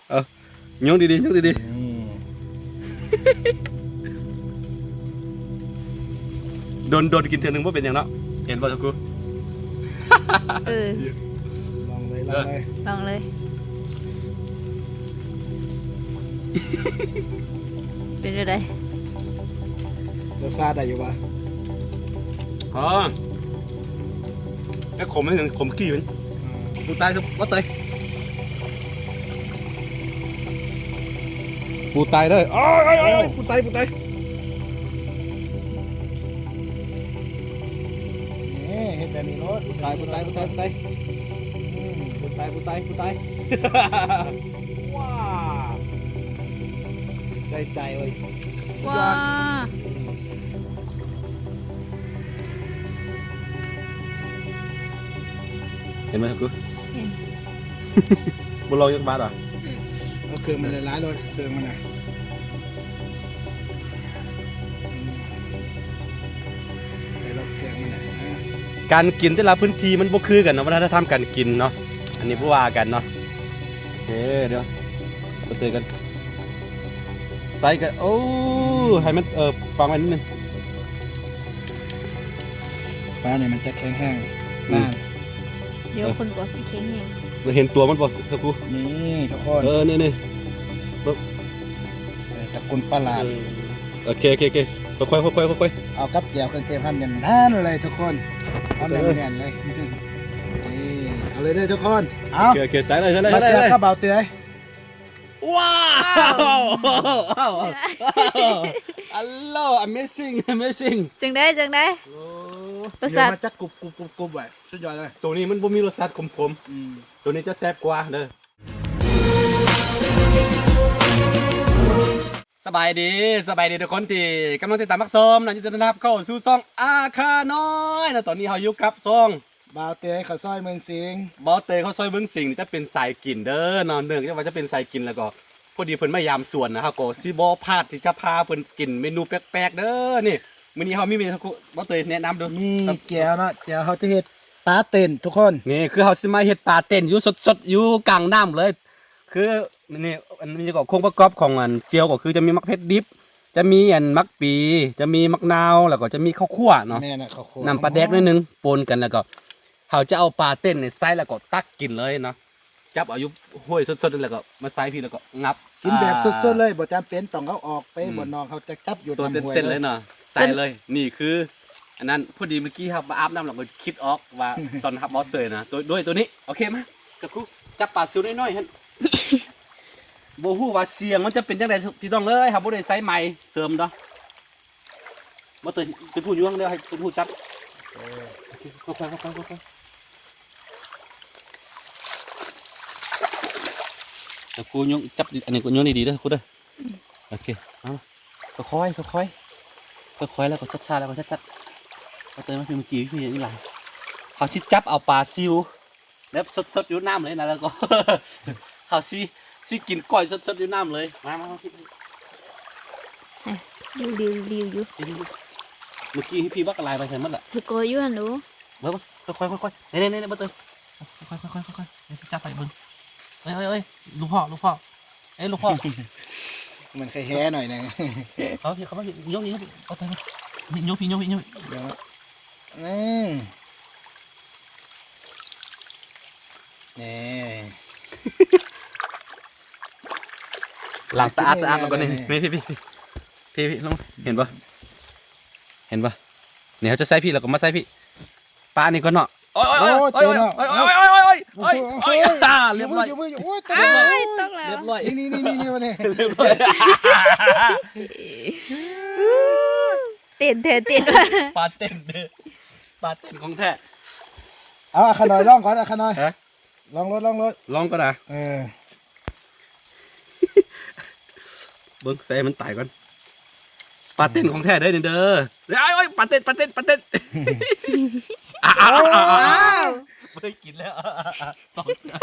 ເອົາ ຍົກດີໆ ຍົກດີໆ ນີ້ ດົນໆ ກິນເທື່ອໜຶ່ງບໍ່ເປັນຫຍັງເນາະ ເຫັນບໍ່ ຊາກູ? ເອີ ລອງເລີຍ ລອງເລີຍ ລອງເລີຍ ເປັນຈັ່ງໃດ? ລົດຊາດໄດ້ຢູ່ບໍ່? ອໍ ແຕ່ຂົມ ມັນຂົມຂີ້ມັນ ອ່າ ປູຕາຍ ບໍ່ຕາຍ ປູຕາຍເດີ ໂອ້ຍ ໂອ້ຍ ໂອ້ຍ ໂອ້ຍ ປູຕາຍ ປູຕາຍ ນີ້ ເຮັດແບບນີ້ໂລດ ປູຕາຍ ປູຕາຍ ປູຕາຍ ປູຕາຍ ອືມ ປູຕາຍ ປູຕາຍ ປູຕາຍ ວ້າ ໄດ້ໃຈເວີຍ ວ້າ ເຫັນບໍ່ ຊາກູ? ເຫັນ ບໍ່ລອງຈັກບາດຫວາ? ເອົາເຄື່ອງມັນຫຼາຍໆໂລດ ເຄື່ອງມັນນະ ອືມ ໃສ່ລົດເຄື່ອງມັນນະ ການກິນແຕ່ລະພື້ນທີ່ມັນບໍ່ຄືກັນເນາະ ວັດທະນະທຳການກິນເນາະ ອັນນີ້ບໍ່ວ່າກັນເນາະ ໂອເຄ ດຽວ ມາເຕີກັນ ໃສ່ກັນ ໂອ້ ໃຫ້ມັນ ເອີ ຝັງໄວ້ນິດໜຶ່ງ ປານີ້ມັນຈະແຂງແຮງ ອືມ ນານ ດຽວ ເອີ ຄົນກໍຊິແຂງແຮງ ເຫັນຕົວມັນບໍ່ ຊາກູ? ນີ້ທຸກຄົນ ເອີ ນີ້ໆ ເອີ ຕະກຸນປາຫຼາດ ເອີ ໂອເຄ ໂອເຄ ໂອເຄ ຄ່ອຍໆ ຄ່ອຍໆ ຄ່ອຍໆ ເອົາກັບແຈ່ວເຄື່ອງເທດຫັ້ນແໜ້ນໆເລີຍທຸກຄົນ ເອົາແໜ້ນໆເລີຍ ນີ້ ເອົາເລີຍເດີທຸກຄົນ ເອົາ ໂອເຄ ໂອເຄ ໃສ່ເລີຍ ໃສ່ເລີຍ ມາເສຍບກັບບ່າວເຕີຍ ວ້າວ ວ້າວ ໂອ້ໂຫ amazing amazing ຈັ່ງໃດ ຈັ່ງໃດ ໂອ້ ລົດຊາດ ເຂົ້າມາຈັກກຸບໆໆໆໄວ້ ສຸດຍອດເລີຍ ໂຕນີ້ມັນບໍ່ມີລົດຊາດຂົມໆ ອືມ ໂຕນີ້ຈະແຊບກວ່າເດີ. ສະບາຍດີ ສະບາຍດີທຸກຄົນທີ່ກຳລັງຕິດຕາມຮັບຊົມເນາະ ຍິນດີຕ້ອນຮັບເຂົ້າສູ່ຊ່ອງອາຄານ້ອຍເນາະ ຕອນນີ້ເຮົາຢູ່ກັບຊ່ອງ ບ່າວເຕີຍເຂົ້າຊອຍເມືອງສິງ ບ່າວເຕີຍເຂົ້າຊອຍເມືອງສິງນີ້ຈະເປັນສາຍກິນເດີເນາະ ເນື່ອງຈາກວ່າຈະເປັນສາຍກິນ ແລ້ວກໍພໍດີເພິ່ນມາຢາມສວນນະ ເຮົາກໍຊິບໍ່ພາດທີ່ຈະພາເພິ່ນກິນເມນູແປກໆເດີ ນີ້ ມື້ນີ້ເຮົາມີເມນູ ບ່າວເຕີຍແນະນຳດູ ມີແຈ່ວເນາະ ແຈ່ວເຮົາຈະເຮັດປາເຕັ້ນທຸກຄົນ ນີ້ຄືເຮົາຊິມາເຮັດປາເຕັ້ນຢູ່ສົດໆ ຢູ່ກາງນ້ຳເລີຍ ຄື ນີ້ ອັນນີ້ກໍ ໂຄງປະກອບຂອງອັນແຈ່ວກໍຄືຈະມີໝາກເຜັດດິບ ຈະມີອັນໝາກປີ ຈະມີໝາກນາວ ແລ້ວກໍຈະມີເຂົ້າຂົ້ວເນາະ ແມ່ນ ເຂົ້າຂົ້ວ ນ້ຳປາແດກໜ້ອຍໜຶ່ງ ປົນກັນ ແລ້ວກໍເຮົາຈະເອົາປາເຕັ້ນນີ້ໃສ່ ແລ້ວກໍຕັກກິນເລີຍເນາະ ຈັບເອົາຢູ່ຫ້ວຍສົດໆ ແລ້ວກໍມາໃສ່ພີ້ ແລ້ວກໍງັບ ກິນແບບສົດໆເລີຍ ອ່າ ບໍ່ຈຳເປັນຕ້ອງເອົາອອກໄປ ອືມ ບ່ອນນອກ ເຮົາຈະຈັບຢູ່ຕາມຫ້ວຍເລີຍເນາະ ໃສ່ເລີຍ ນີ້ຄື ອັນນັ້ນ ພໍດີມື້ກີ້ເຮົາມາອາບນ້ຳ ແລ້ວກໍຄິດອອກວ່າ ຕ້ອນຮັບບ່າວເຕີຍນະ ໂດຍ ໂດຍໂຕນີ້ ໂອເຄ ມາ ກະຄູ ຈັບປາຊິວນ້ອຍໆຫັ້ນ ບໍ່ຮູ້ວ່າສຽງມັນຈະເປັນຈັ່ງໃດ ພີ່ນ້ອງເອີຍ ເຮົາບໍ່ໄດ້ໃຊ້ໄມເສີມດອກ ບໍ່ເຕີຍ ເປັນຜູ້ຍົວງເດີ ໃຫ້ເປັນຜູ້ຈັບ ເອີ ຄ່ອຍໆ ຄ່ອຍໆ ກະຄູຍົວງ ຈັບ ອັນນີ້ກໍຍົວງດີໆເດີ ຄູເດີ ອືມ ໂອເຄ ມາ ມາ ຄ່ອຍໆ ຄ່ອຍໆ ແລ້ວກໍຊ້າໆ ແລ້ວກໍຊັດໆ ເອົາເຕີຍມາ ເມື່ອກີ້ຄືອີ່ຫຼາ ເຮົາຊິຈັບເອົາປາຊິວ ແບບສົດໆຢູ່ນ້ຳເລີຍນະ ແລ້ວກໍ ເຮົາຊິ ຊິກິນກ້ອຍສົດໆຢູ່ນ້ຳເລີຍ ມາ ມາ ມາ ຮະ ດິວໆຢູ່ ເມື່ອກີ້ພີ່ບັກຫຼາຍໄປໃສໝົດລະ ຄືກໍຢູ່ຫັ້ນດູ ເບິ່ງ ເບິ່ງ ຄ່ອຍໆ ຄ່ອຍໆ ນີ້ໆໆ ບໍ່ເຕີຍ ຄ່ອຍໆ ຄ່ອຍໆ ຄ່ອຍໆ ດຽວຊິຈັບໃຫ້ເບິ່ງ ເອີຍໆໆ ລູກພໍ່ ລູກພໍ່ ເອີຍ ລູກພໍ່ ມັນຄືແຮໜ້ອຍໜຶ່ງ ເອົາ ພີ່ ເຂົ້າມາ ຍົກນີ້ ຍົກນີ້ ຍົກພີ່ ຍົກພີ່ ຍົກ ອືມ ນີ້ ລ້າງສະອາດໆ ແລ້ວກໍນີ້ ນີ້ ນີ້ ພີ່ ພີ່ ພີ່ ພີ່ ພີ່ ລົງ ເຫັນບໍ່ ເຫັນບໍ່ ນີ້ເຮົາຈະໃສ່ພີ້ ແລ້ວກໍມາໃສ່ພີ້ ປານີ້ກ່ອນເນາະ ໂອ້ຍ ໂອ້ຍ ໂອ້ຍ ໂອ້ຍ ໂອ້ຍ ໂອ້ຍ ໂອ້ຍ ໂອ້ຍ ໂອ້ຍ ໂອ້ຍ ໂອ້ຍ ໂອ້ຍ ຕກແລ້ວ ຕກແລ້ວ ລຽບຮ້ອຍ ນີ້ໆໆໆ ນີ້ ລຽບຮ້ອຍ ເຕັ້ນແທ້ເຕັ້ນວ່າ ປາເຕັ້ນເດີ ປາເຕັ້ນຂອງແທ້ ເອົາ ອາຂະນ້ອຍລອງກ່ອນ ອາຂະນ້ອຍ ຮະ ລອງໂລດ ລອງໂລດ ລອງກ່ອນນະ ເອີ ເບິ່ງໃສ່ໃຫ້ມັນຕາຍກ່ອນ ປາເຕັ້ນຂອງແທ້ເດີນີ້ເດີ ໂອ້ຍ ໂອ້ຍ ປາເຕັ້ນ ປາເຕັ້ນ ປາເຕັ້ນ ອ້າວ ບໍ່ໄດ້ກິນແລ້ວ ສອງເທື່ອ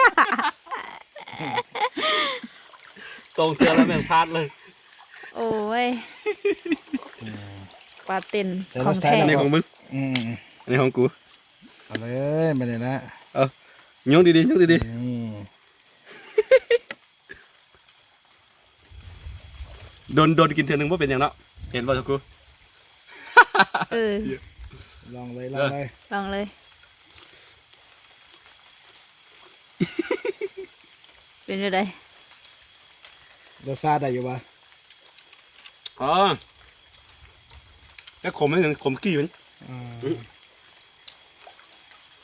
ສອງເທື່ອແລ້ວແມ່ງພາດເລີຍ ໂອ້ຍ ປາເຕັ້ນຂອງແທ້ ອັນນີ້ຂອງມຶງ ອືມ ອັນນີ້ຂອງກູ ເອົາເລີຍ ມາເລີຍນະ ເອົາ ຍົກດີໆ ຍົກດີໆ ນີ້ ໂ ດົນໆ ກິນເທື່ອໜຶ່ງບໍ່ເປັນຫຍັງເນາະ ເຫັນບໍ່ ຊາວກູ? ເອີ ລອງເລີຍ ລອງເລີຍ ລອງເລີຍ. ເປັນຈັ່ງໃດ? ລົດຊາດໄດ້ຢູ່ບໍ່? ອໍ ແຕ່ຂົມ ຂົມຂີ້ມັນ. ອືມ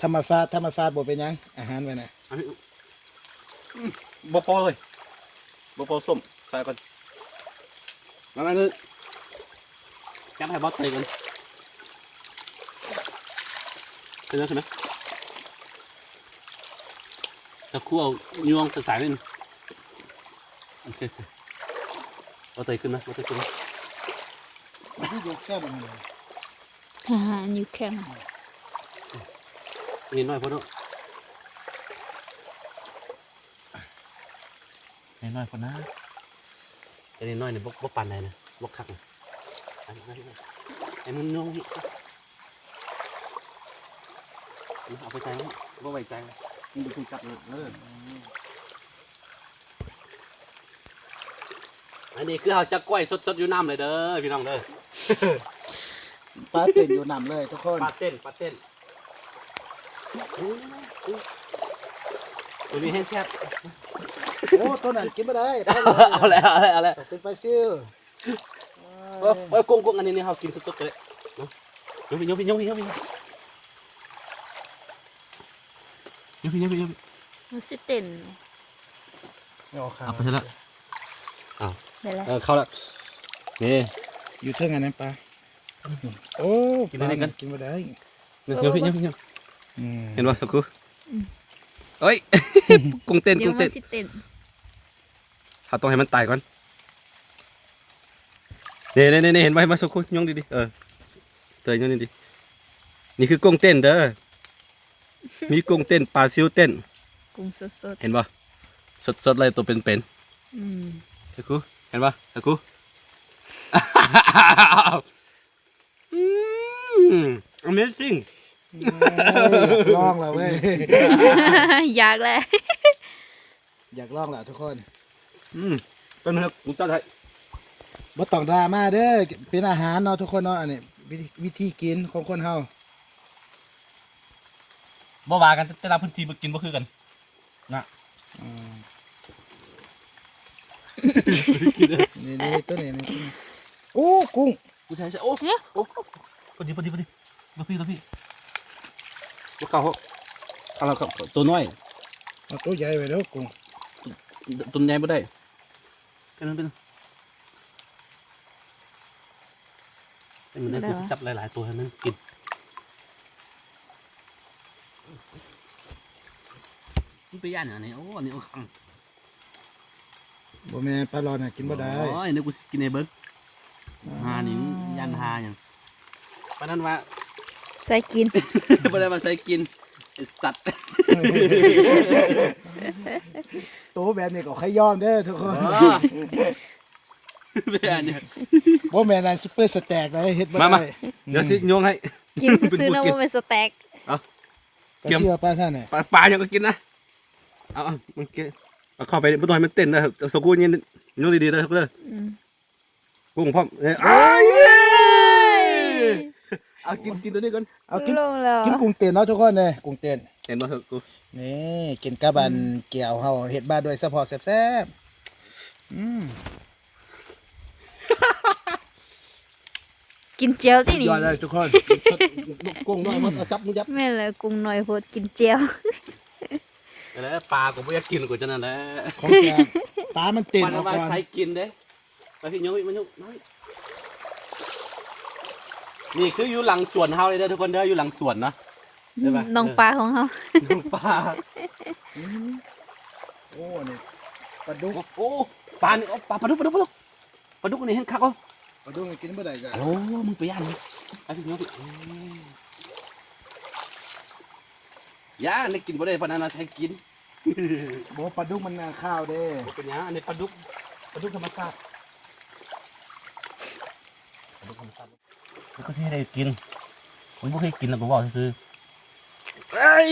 ທຳມະຊາດ ທຳມະຊາດ ບໍ່ເປັນຫຍັງ ອາຫານໄວ້ນະ. ອັນນີ້ ອືມ ບໍ່ພໍເລີຍ ບໍ່ພໍສົ້ມ ໃສ່ກ່ອນ. ມາ ມາ ຈັບໃຫ້ບໍ່ເຕີຍກ່ອນ ເປັນຈັ່ງຊີ້ນະ. ຕະຄົວຍົວງໃສ່ໆ ນີ້ ໂອເຄ ໂອເຄ ບໍ່ເຕີຍຂຶ້ນນະ ບໍ່ເຕີຍຂຶ້ນນະ. ມັນຄືຢູ່ແຄບອັນນັ້ນ ອ່າ ອັນຢູ່ແຄບ ນີ້ນ້ອຍໂພດເນາະ ນີ້ນ້ອຍໂພດນະ ແຕ່ນີ້ນ້ອຍນີ້ ບໍ່ ບໍ່ປານໃດນະ ບໍ່ຄັກນະ. ໃຫ້ມັນຍົງ ເອົາໄປໃສ່ ບໍ່ໄວ້ໃຈ ມັນເປັນຄົນຈັບນະ. ເອີ ອັນນີ້ຄືເຮົາຈະກ້ອຍສົດໆ ຢູ່ນ້ຳເລີຍເດີ ພີ່ນ້ອງເດີ. ປາເຕັ້ນຢູ່ນ້ຳເລີຍທຸກຄົນ ປາເຕັ້ນ ປາເຕັ້ນ. ໂອ້ ໂຕນີ້ແຮງແຊບ. ໂອ້ ໂຕນັ້ນກິນບໍ່ໄດ້ ເອົາແລ້ວ ເອົາແລ້ວ ເອົາແລ້ວ ເປັນປາຊິວ. ເອີ ເອີ ກົງໆ ອັນນີ້ນີ້ເຮົາກິນສົດໆ ກໍໄດ້ເນາະ. ຍົກ ຍົກ ຍົກ ຍົກ ຍົກ ຍົກ ຍົກ ມັນຊິເຕັ້ນ ເອົາຂາ ເອົາໄປໃສ່ລະ ເອົາ ໄດ້ລະ ເອີ ເຂົ້າລະ ນີ້ ຢູ່ເທິງອັນນັ້ນປາ. ໂອ້ ກິນໄດ້ ປານີ້ ກິນບໍ່ໄດ້. ຍົກ ຍົກ ຍົກ ຍົກ ອືມ ເຫັນບໍ່ ຊາວກູ? ອືມ ເອີຍ ກົງເຕັ້ນ ກົງເຕັ້ນ ດຽວມັນຊິເຕັ້ນ. ເຮົາຕ້ອງໃຫ້ມັນຕາຍກ່ອນ. ນີ້ໆໆ ເຫັນບໍ່ ເຫັນບໍ່ ຊາວກູ? ຍົງດີໆ ເອີ ເຕີຍຍົງດີໆ. ນີ້ຄືກົງເຕັ້ນເດີ ມີກົງເຕັ້ນ ປາຊິວເຕັ້ນ ກຸ້ງສົດໆ ເຫັນບໍ່? ສົດໆ ເລີຍ ໂຕເປັນໆ. ອືມ ຊາວກູ ເຫັນບໍ່ ຊາວກູ? ອືມ amazing ເອີຍ ຢາກລອງແລ້ວເວີຍ ຢາກແຫຼະ ຢາກລອງແລ້ວທຸກຄົນ. ອືມ ເປັນເຮັດ ກູຈັດໃຫ້ ບໍ່ຕ້ອງດຣາມາເດີ ເປັນອາຫານເນາະທຸກຄົນເນາະ. ອັນນີ້ວິທີ ວິທີກິນຂອງຄົນເຮົາ ບໍ່ວ່າກັນ ແຕ່ລະພື້ນທີ່ບໍ່ກິນບໍ່ຄືກັນນະ. ອືມ ນີ້ໆ ໂຕນີ້ ນີ້ໂຕນີ້ ໂອ້ ກຸ້ງ ກູໃສ່ ໃສ່ ໂອ້ ໂອ້ ພໍດີ ພໍດີ ພໍດີ ມາພີ້ ມາພີ້ ບໍ່ເຂົ້າ ເອົາລະ ໂຕນ້ອຍ ເອົາໂຕໃຫຍ່ໄວ້ເດີກຸ້ງ ໂຕໃຫຍ່ບໍ່ໄດ້ ເປັນ ເປັນ ໃຫ້ມັນໄດ້ ໄດ້ຫວະ ຈັບຫຼາຍໆ ໂຕໃຫ້ມັນກິນ ມັນໄປຢ້ານຫຍັງອັນນີ້ ໂອ້ ອັນນີ້ ໂອ້ ຄັງ. ບໍ່ແມ່ນ ປາຫຼອດນະກິນບໍ່ໄດ້. ໂອ້ຍ ນີ້ກູຊິກິນໃຫ້ເບິ່ງ ອ່າ ຫານີ້ ຢ້ານຫາຫຍັງ ປານນັ້ນວ່າ ໃສ່ກິນ ບໍ່ໄດ້ວ່າໃສ່ກິນ ໄອ້ສັດ ໂຕແບບນີ້ກໍໃຄ່ຍອມເດີທຸກຄົນ. ບໍ່ແມ່ນອັນຊຸບເປີສະແຕັກໃດ ເຮັດບໍ່ໄດ້. ມາ ມາ ດຽວຊິຍົງໃຫ້ ກິນຊື່ໆ ເນາະ ບໍ່ແມ່ນສະແຕັກ. ເອົາ ປາຊິວ ປາຊັ້ນ ປາ ປາຫຍັງກໍກິນນະ. ເອົາ ເອົາ ມັນ ເອົາເຂົ້າໄປ ບໍ່ຕ້ອງໃຫ້ມັນເຕັ້ນເດີ ເອົາສະກູດນີ້ ຍົກດີໆເດີ ເດີ. ອືມ ກຸ້ງພ້ອມ ເອີຍ ເອົາ ເອົາ ກິນ ກິນໂຕນີ້ກ່ອນ ເອົາ ກິນ ກິນກຸ້ງເຕັ້ນເນາະທຸກຄົນເດີ ກຸ້ງເຕັ້ນ ເຫັນບໍ່ ຊາວກູ? ນີ້ ກິນກັບອັນ ອືມ ແຈ່ວເຮົາເຮັດມາໂດຍສະເພາະ ແຊບໆ. ອືມ ກິນແຈ່ວຕິນີ້ ຍອດເລີຍທຸກຄົນ. ກຸ້ງນ້ອຍໝົດ ເອົາຈັບມືຈັບ ແມ່ນແຫຼະ ກຸ້ງນ້ອຍໂພດ ກິນແຈ່ວ. ແລ້ວປາກໍບໍ່ຢາກກິນ ກໍຈັ່ງນັ້ນແຫຼະ ຂອງແທ້ ປາມັນເຕັ້ນອອກກ່ອນ ໃສ່ກິນເດ້. ມາພີ່ ຍົກ ມາຍົກ ມາ. ນີ້ຄືຢູ່ຫຼັງສວນເຮົາເລີຍເດີທຸກຄົນເດີ ຢູ່ຫຼັງສວນເນາະ ເຫັນປະ ນ້ອງປາຂອງເຮົາ ນ້ອງປາ. ອືມ ໂອ້ ອັນນີ້ປາດຸກ ໂອ້ ປານີ້ ໂອ້ ປາ ປາດຸກ ປາດຸກ ປາດຸກ. ປາດຸກນີ້ແຮງຄັກເນາະ ປາດຸກນີ້ກິນບໍ່ໄດ້ຈ້ະ. ໂອ້ ມຶງໄປຢ້ານມັນ ໄປພີ່ນ້ອງພີ່ ອືມ ຢ້ານໄດ້ກິນບໍ່ໄດ້ ປານນັ້ນນະ ໃສ່ກິນ ບໍ່ ປາດຸກມັນຄາວເດ້. ບໍ່ເປັນຫຍັງ ອັນນີ້ປາດຸກ ປາດຸກທຳມະຊາດ ປາດຸກທຳມະຊາດ ແລ້ວກໍຊິໃຫ້ໄດ້ກິນ ມັນບໍ່ເຄີຍກິນ ແລ້ວກໍເວົ້າຊື່ໆ. ເອີຍ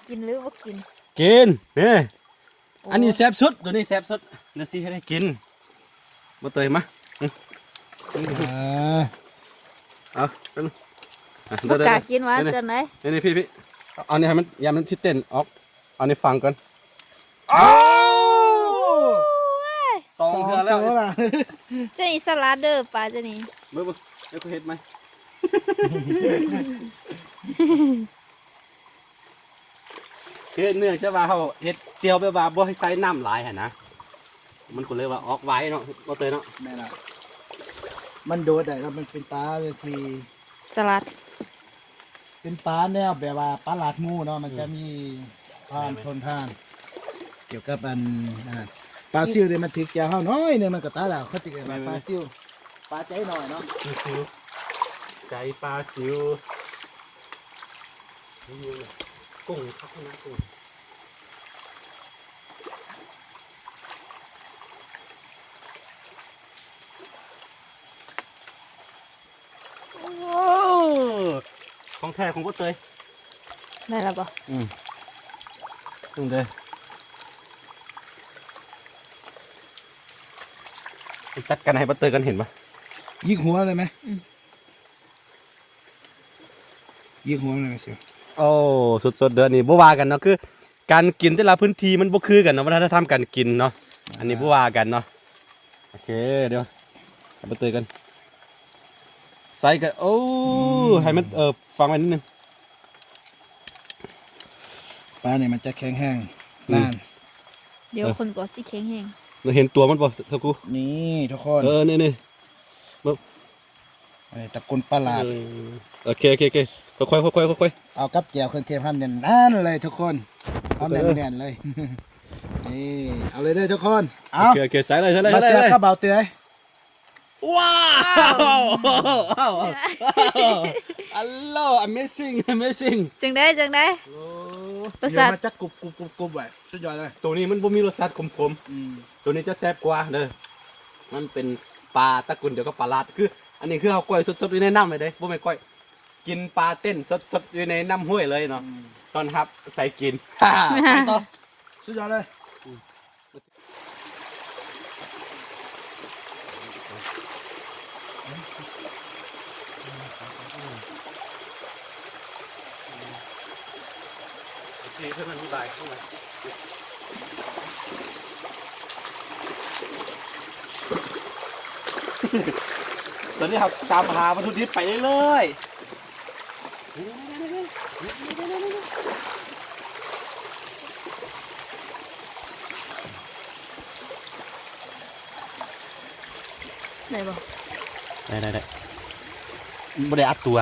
ກິນຫຼືບໍ່ກິນ? ກິນ ນີ້. ອັນນີ້ແຊບສຸດ ໂຕນີ້ແຊບສຸດ ດຽວຊິເຮັດໃຫ້ກິນ ບໍ່ເຕີຍມາ ອືມ ອ່າ ເອົາ ເອົາ ບໍ່ກ້າກິນຫວານຈັ່ງໃດ ນີ້ໆ ພີ່ໆ ເອົານີ້ໃຫ້ມັນ ຢ່າມັນຊິເຕັ້ນອອກ ເອົານີ້ຝັງກ່ອນ ໂອ້ຍ ສອງເທື່ອແລ້ວ ເຈົ້ານີ້ສະຫຼາດເດີປາເຈົ້ານີ້ ເບິ່ງໆ ດຽວຂ້ອຍເຮັດໃໝ່. ຄືເນື່ອງຈາກວ່າເຮົາເຮັດຈ່ຽວແບບວ່າບໍ່ໃຫ້ໃສ່ນ້ຳຫຼາຍຫັ້ນນະ ມັນກໍເລີຍວ່າອອກໄວເນາະ ບໍ່ເຕີຍເນາະ ແມ່ນລະ ມັນໂດດໄດ້ ແລ້ວມັນເປັນປາທີ່ສະຫຼາດ ເປັນປາແນວແບບວ່າປາຫຼາດງູເນາະ ມັນຈະມີຄວາມ ແມ່ນ ທົນທານ ກ່ຽວກັບອັນ ອັນນັ້ນ ປາຊິວນີ້ມັນຖືກແຈວເຮົາໜ້ອຍໜຶ່ງ ມັນກໍຕາຍແລ້ວ ເຂົາຊິເອີ້ນວ່າ ແມ່ນ ປາຊິວ ປາໃຈໜ້ອຍເນາະ ປາຊິວ ໃຈປາຊິວ ກຸ້ງຄັກນະກຸ້ງ ໂອ້ ຂອງແທ້ຂອງບໍ່ເຕີຍ ໄດ້ແລ້ວບໍ່? ອືມ ເບິ່ງເດີ ຈັດກັນໃຫ້ບໍ່ເຕີຍກັນ ເຫັນບໍ່? ຍິກຫົວເລີຍໄໝ? ອືມ ຍິກຫົວເລີຍ ໂອ້ ສົດໆ ເດີ ອັນນີ້ບໍ່ວ່າກັນເນາະ ຄື ການກິນແຕ່ລະພື້ນທີ່ມັນບໍ່ຄືກັນເນາະ ວັດທະນະທຳການກິນເນາະ ອັນນີ້ບໍ່ວ່າກັນເນາະ ໂອເຄ ດຽວເອົາໄປເຕີຍກັນ ໃສ່ກັນ ໂອ້ ອືມ ໃຫ້ມັນ ເອີ ຝັງໄວ້ນິດໜຶ່ງ ປານີ້ມັນຈະແຂງແຮງ ອືມ ນານ ດຽວ ເອີ ຄົນກໍຊິແຂງແຮງ ເຫັນຕົວມັນບໍ່ ເທົ່າກູ ນີ້ທຸກຄົນ ເອີ ນີ້ໆ ເບິ່ງ ອັນນີ້ຕະກຸນປາຫຼາດ ເອີ ໂອເຄ ໂອເຄ ໂອເຄ ຄ່ອຍໆ ຄ່ອຍໆ ຄ່ອຍໆ ເອົາກັບແຈ່ວເຄື່ອງເທດເຮົາແໜ້ນໆ ເລີຍທຸກຄົນ ເອົາແໜ້ນໆ ເລີຍ ນີ້ ເອົາເລີຍເດີທຸກຄົນ ເອົາ ໂອເຄ ໂອເຄ ໃສ່ເລີຍ ໃສ່ເລີຍ ມາເຊຟກັບບ່າວເຕີຍ ວ້າວ ວ້າວ ໂອ້ໂຫ ອາໂລ ອາເມຊິງ ອາເມຊິງ ຈັ່ງໃດ ຈັ່ງໃດ ໂອ້ ລົດຊາດ ມັນຈະກຸບໆໆໆ ໄວ້ ສຸດຍອດເລີຍ ໂຕນີ້ມັນບໍ່ມີລົດຊາດຂົມໆ ອືມ ໂຕນີ້ຈະແຊບກວ່າເດີ ມັນເປັນປາຕະກຸນດຽວກັບປາຫຼາດ ຄື ອັນນີ້ຄືເຮົາກ້ອຍສົດໆ ຢູ່ໃນນ້ຳເລີຍເດ້ ບໍ່ແມ່ນກ້ອຍ ກິນປາເຕັ້ນສົດໆ ຢູ່ໃນນ້ຳຫ້ວຍເລີຍເນາະ ອືມ ຕ້ອນຮັບໃສ່ກິນ ໄປຕໍ່ ສຸດຍອດເລີຍ ອືມ ໂອເຄ ເພິ່ນອະທິບາຍເຂົ້າມາ ຕອນນີ້ເຮົາຕາມຫາວັດຖຸດິບໄປເລື້ອຍໆ ໄດ້ບໍ່? ໄດ້ ໄດ້ ໄດ້ ບໍ່ໄດ້ອັດຕົວ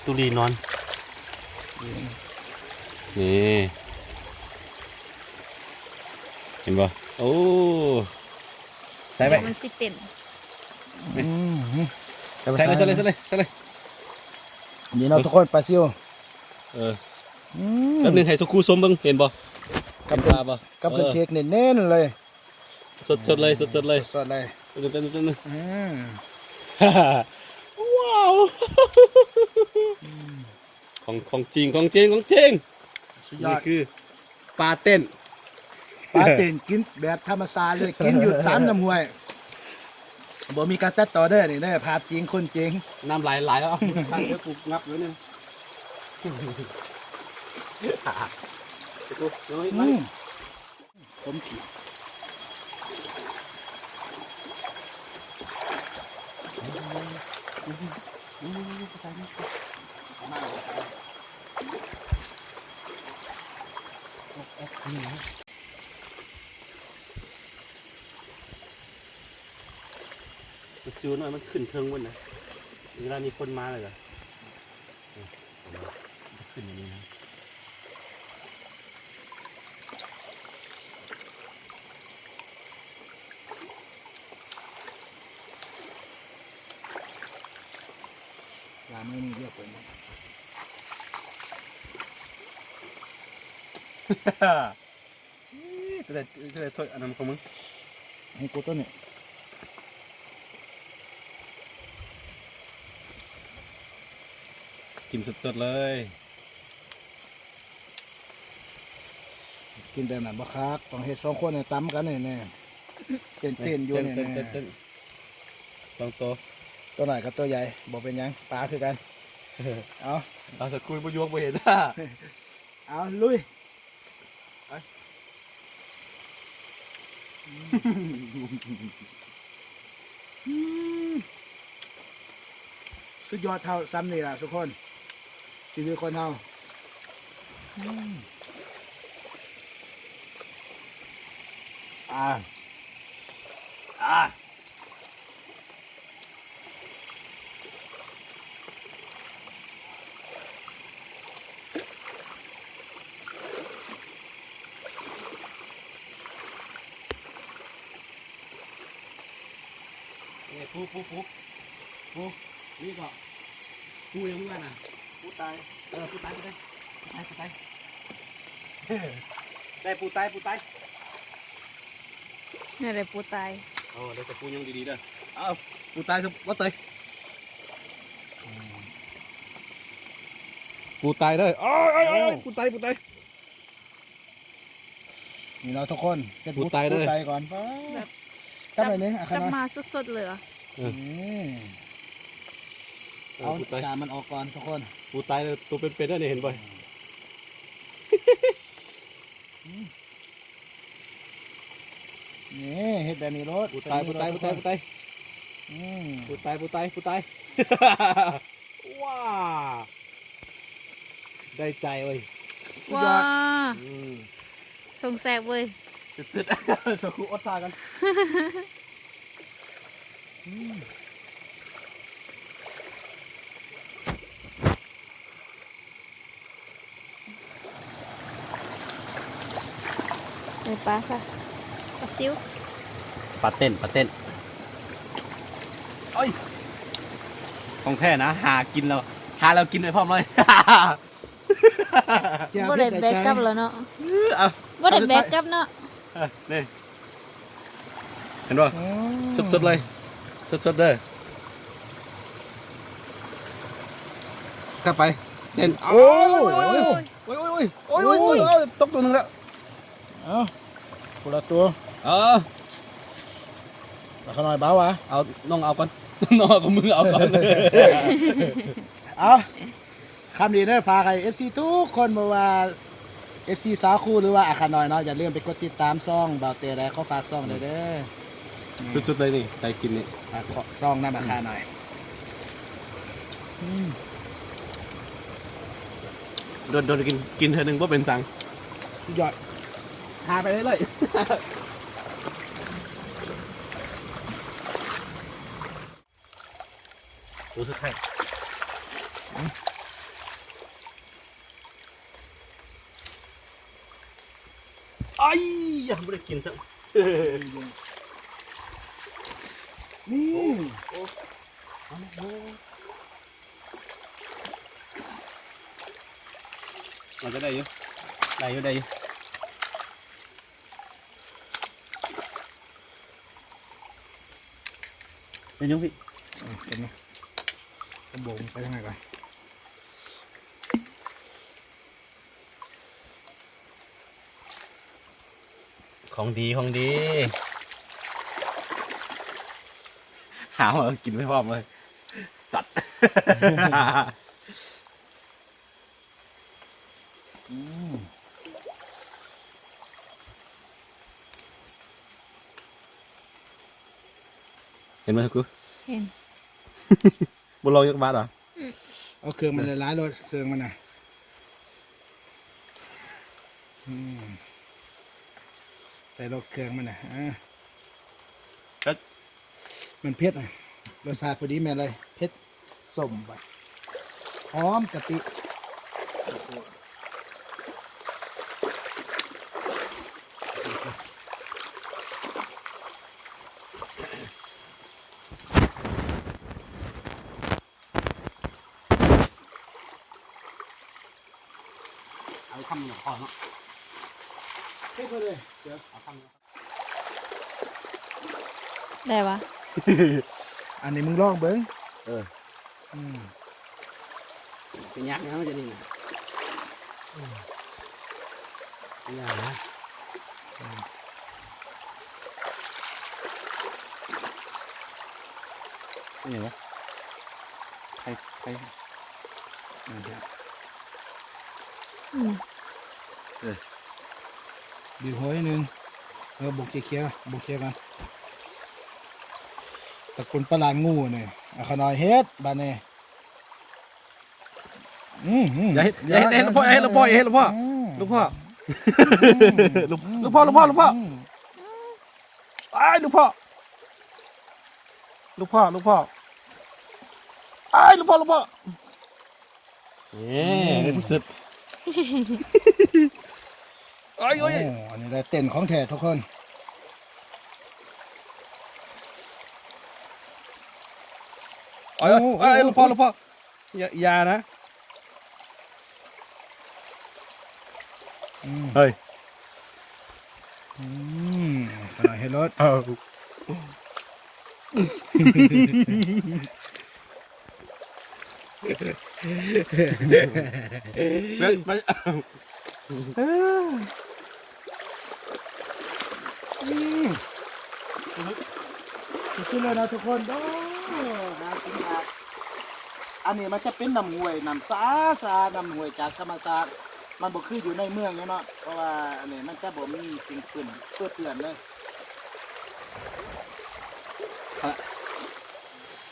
ຕຸລີນອນ ນີ້ ເຫັນບໍ່? ໂອ້ ໃສ່ໄວ້ ມັນຊິເຕັ້ນ ອືມ ໃສ່ເລີຍ ໃສ່ເລີຍ ໃສ່ເລີຍ ໃສ່ເລີຍ ນີ້ເນາະ ເອີ ທຸກຄົນ ປາຊິວ ເອີ ອືມ ແປັບໜຶ່ງໃຫ້ສຸຄູຊົມເບິ່ງ ເຫັນບໍ່? ກັບເປັນ ເຫັນປາບໍ່? ກັບເປັນ ເອີ ເທັກແໜ້ນໆ ເລີຍ ສົດໆ ເລີຍ ສົດໆ ເລີຍ ສົດໆ ເລີຍ ແປັບໜຶ່ງ ແປັບໜຶ່ງ ແປັບໜຶ່ງ ອືມ ວ້າວ ອືມ ຂອງ ຂອງຈິງ ຂອງຈິງ ຂອງຈິງ ສຸດຍອດ ນີ້ຄືປາເຕັ້ນ ປາເຕັ້ນກິນແບບທຳມະຊາດເລີຍ ກິນຢູ່ຕາມນ້ຳຫ້ວຍ ບໍ່ມີການຕັດຕໍ່ເດີ ນີ້ເດີ ພາບຈິງ ຄົນຈິງ ນ້ຳໄຫຼຫຼາຍແລ້ວ ເດີ ກູງັບຢູ່ນີ້ ອືມ ຂົມຂີດ ປາຊິວນ້ອຍມັນຂຶ້ນເທິງພຸ້ນນະ ເວລາມີຄົນມາແລ້ວກະ ຂຶ້ນຢ່າງນີ້ນະ ລາມື້ນີ້ລຽບເປີດ ຈະໄດ້ ຈະໄດ້ຖ້ວຍອັນນັ້ນຂອງມຶງ ໃຫ້ກູໂຕນີ້ ກິນສົດໆ ເລີຍ. ກິນແບບນັ້ນບໍ່ຄັກ ຕ້ອງເຮັດສອງຄົນນີ້ຕຳກັນນີ້ ນີ້ ເຕັ້ນໆຢູ່ນີ້ ເຕັ້ນໆ ສອງໂຕ ໂຕນ້ອຍກັບໂຕໃຫຍ່ ບໍ່ເປັນຫຍັງ ປາຄືກັນ ເອົາ ເອົາ ສະກຸຍບໍ່ຢວກບໍ່ເຫັນ ເອົາ ລຸຍ ໄປ ອືມ ສຸດຍອດເທົ່າຊ່ຳນີ້ລະທຸກຄົນ ຊີວິດຄົນເຮົາ ອືມ ອາ ອາ. ນີ້ ປູ ປູ ປູ ປູ ນີ້ກໍ ປູຫຍັງວ່ານະ ປູຕາຍ ເອີ ປູຕາຍ ປູຕາຍ ປູຕາຍ ປູຕາຍ ໄດ້ປູຕາຍ ປູຕາຍ ນີ້ແຫຼະປູຕາຍ ໂອ້ ໄດ້ແຕ່ປູຍັງດີໆເດີ ເອົາ ປູຕາຍຊະ ບໍ່ເຕີຍ ປູຕາຍເດີ ໂອ້ຍ ໂອ້ຍ ໂອ້ຍ ປູຕາຍ ປູຕາຍ. ນີ້ເນາະທຸກຄົນ ເຮັດບຸດປູໄຕເລີຍ ປູໄຕກ່ອນ ແບບ ກັບອັນນີ້ ຈັບມາສົດໆເລີຍຫວາ ເອີ ນີ້ ເອົາ ເອົາປູໄຕ ກາບມັນອອກກ່ອນທຸກຄົນ ປູໄຕເລີຍ ໂຕເປັນໆເດີນີ້ ເຫັນບໍ່ ອືມ ນີ້ເຮັດແບບນີ້ໂລດ ປູໄຕ ປູໄຕ ປູໄຕ ປູໄຕ ອືມ ປູໄຕ ປູໄຕ ປູໄຕ. ວ້າ ໄດ້ໃຈເວີຍ ສຸດຍອດ ວ້າ ອືມ ຊົງແຊບເວີຍ ສຸດໆ ເຈົ້າຄູອົດຖ້າກັນ ອືມ ໄດ້ປາຊະ ປາຊິວ ປາເຕັ້ນ ປາເຕັ້ນ. ໂອ້ຍ ຂອງແທ້ນະ ຫາກິນແລ້ວ ຫາແລ້ວກິນໄປພ້ອມເລີຍ ບໍ່ໄດ້ແບກກັບແລ້ວເນາະ ເອົາ ບໍ່ໄດ້ແບກກັບເນາະ ເອີ ນີ້ ເຫັນບໍ່ ອືມ ສົດໆເລີຍ ສົດໆເດີ ກັບໄປ ເຫັນ ໂອ້ຍ ໂອ້ຍ ໂອ້ຍ ໂອ້ຍ ຕົກຕົວໜຶ່ງແລ້ວ ເອົາ ຄົນລະຕົວ ເອີ ເອົາຂ້ານ້ອຍເບົາຫວາ ເອົາ ນ້ອງເອົາກ່ອນ ນ້ອງເອົາກັບມືເອົາກ່ອນ ເອົາ ຄຳນີ້ເດີ ຝາກໃຫ້ເອັຟຊີທຸກຄົນ ບໍ່ວ່າເອັຟຊີສາວຄູ ຫຼືວ່າອາຂ້ານ້ອຍເນາະ ຢ່າລືມໄປກົດຕິດຕາມຊ່ອງບ່າວເຕ້ ແລະ ຂໍຝາກຊ່ອງແດ່ເດີ ອືມ ສຸດໆເລີຍນີ້ ໄປກິນນີ້ ຝາກຊ່ອງນຳອາຂ້ານ້ອຍ ອືມ ດົນໆກິນ ກິນເທື່ອໜຶ່ງບໍ່ເປັນສັງ ສຸດຍອດ ຫາໄປເລື້ອຍໆ. ໂຕສຸດທ້າຍ ອືມ ໄອ້ຍະ ບໍ່ໄດ້ກິນຊ້ຳ ນີ້ ໂອ້ ໂອ້ ມັນກໍໄດ້ຢູ່ ໄດ້ຢູ່ ໄດ້ຢູ່. ເປັນຫຍັງພີ່? ເອີ ເປັນຫຍັງ? ກະໂບງໄປທາງໃນກ່ອນ. ຂອງດີ ຂອງດີ ຫາມາກິນໄປພ້ອມເລີຍ ສັດ. ອືມ ເຫັນບໍ່ ເຫັນ ບໍ່ລອງຈັກບາດຫວາ? ອືມ ເອົາເຄື່ອງມັນຫຼາຍໆໂລດ ເຄື່ອງມັນນະ ອືມ ໃສ່ໂລດເຄື່ອງມັນນະ ເອີ ເຮັດ ມັນເຜັດນະ ລົດຊາດພໍດີແມ່ນເລີຍ ເຜັດ ສົ້ມ ຫອມກະປິ. ເອົາຄຳໜຶ່ງພໍເນາະ ເຮັດໄປເລີຍ ດຽວເອົາຄຳໜຶ່ງ ໄດ້ຫວາ? ອັນນີ້ມຶງລອງເບິ່ງ ເອີ ອືມ ເປັນຫຍັງເນາະ ຈະນີ້ນະ ອືມ. ຢ່ານະ ອືມ ອີຫຍັງວະ? ໄຂ່ ໄຂ່ ອືມ ອືມ ເອີ ບີບຫົວໜຶ່ງ ເອີ ບົກເຄຍໆ ບົກເຄຍກ່ອນ ຕະກຸນປາຫຼານງູນີ້ ອາ ຂະນ້ອຍເຮັດບາດນີ້. ອືມ ອືມ ຢ່າເຮັດ ຢ່າເຮັດ ຢ່າເຮັດ ລູກພໍ່ ຢ່າເຮັດ ລູກພໍ່ ອືມ ລູກພໍ່ ອືມ ລູກ ອືມ ລູກພໍ່ ລູກພໍ່ ລູກພໍ່ ອືມ ອ້າຍ ລູກພໍ່ ລູກພໍ່ ລູກພໍ່ ອ້າຍ ລູກພໍ່ ລູກພໍ່ ເອີ ອືມ ໃນທີ່ສຸດ ໂອ້ຍ ໂອ້ຍ ໂອ້ ອັນນີ້ໄດ້ເຕັ້ນຂອງແທ້ທຸກຄົນ ໂອ້ຍ ໂອ້ຍ ໂອ້ຍ ໂອ້ຍ ລູກພໍ່ ລູກພໍ່ ຢ່າ ຢ່ານະ ອືມ ເຮີ້ຍ ອືມ ຂະໜ້ອຍເຮັດລົດ ເອົາ ເອີ ໄປ ອືມ ສຸດໆ ເລີຍເນາະທຸກຄົນ ໂອ້ ຫາກິນຍາກ ອັນນີ້ມັນຈະເປັນນ້ຳຫ້ວຍ ນ້ຳສະອາດໆ ນ້ຳຫ້ວຍຈາກທຳມະຊາດ ມັນບໍ່ຄືຢູ່ໃນເມືອງຫຍັງເນາະ ເພາະວ່າອັນນີ້ມັນຈະບໍ່ມີສິ່ງປົນເປື້ອນເລີຍ.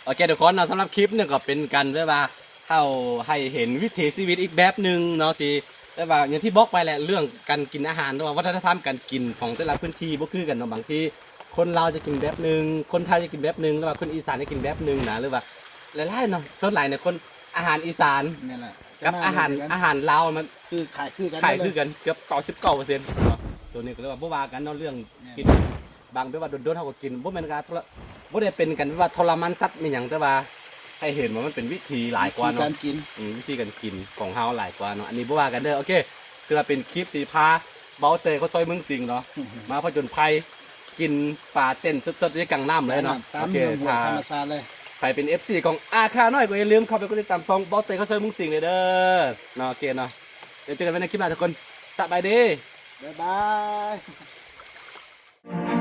ໂອເຄທຸກຄົນເນາະ ສຳລັບຄລິບນີ້ກໍເປັນການແບບວ່າ ເຮົາໃຫ້ເຫັນວິຖີຊີວິດອີກແບບໜຶ່ງເນາະ ທີ່ແບບວ່າ ຢ່າງທີ່ບອກໄປແຫຼະ ເລື່ອງການກິນອາຫານ ຫຼືວ່າວັດທະນະທຳການກິນຂອງແຕ່ລະພື້ນທີ່ບໍ່ຄືກັນເນາະ ບາງທີຄົນລາວຈະກິນແບບໜຶ່ງ ຄົນໄທຈະກິນແບບໜຶ່ງ ຫຼືວ່າຄົນອີສານຈະກິນແບບໜຶ່ງນະ ຫຼືວ່າຫຼາຍໆເນາະ ສ່ວນຫຼາຍໃນຄົນ ອາຫານອີສານ ແມ່ນແຫຼະ ກັບອາຫານ ອາຫານລາວມັນຄື ຄ້າຍຄືກັນ ຄ້າຍຄືກັນເກືອບເກົ້າສິບເກົ້າເປີເຊັນເນາະ ໂຕນີ້ກໍເລີຍວ່າບໍ່ວ່າກັນເນາະ ເລື່ອງ ແມ່ນ ກິນ ບາງແບບວ່າດົນໆເຮົາກໍກິນ ບໍ່ແມ່ນການ ບໍ່ໄດ້ເປັນການວ່າທໍລະມານສັດແມ່ນຫຍັງ ແຕ່ວ່າໃຫ້ເຫັນວ່າມັນເປັນວິຖີຫຼາຍກວ່າເນາະ ວິທີການກິນ ອືມ ວິທີການກິນຂອງເຮົາຫຼາຍກວ່າເນາະ ອັນນີ້ບໍ່ວ່າກັນເດີ ໂອເຄ ຖືວ່າເປັນຄລິບທີ່ພາເບົາເຕີຍເຂົາຊອຍເມືອງສິງເນາະ ອືມ ມາຜະຈົນໄພ ກິນປາເຕັ້ນສົດໆ ຢູ່ກາງນ້ຳເລີຍເນາະ ໂອເຄ ຖ້າໃຜເປັນເອັຟຊີຂອງອາຄານ້ອຍກໍຢ່າລືມເຂົ້າໄປກົດຕິດຕາມຊ່ອງເບົາເຕີຍເຂົາຊອຍເມືອງສິງເດີເນາະ ໂອເຄເນາະ ດຽວເຈີກັນໃໝ່ໃນຄລິບໜ້າທຸກຄົນ ສະບາຍດີ ບາຍບາຍ.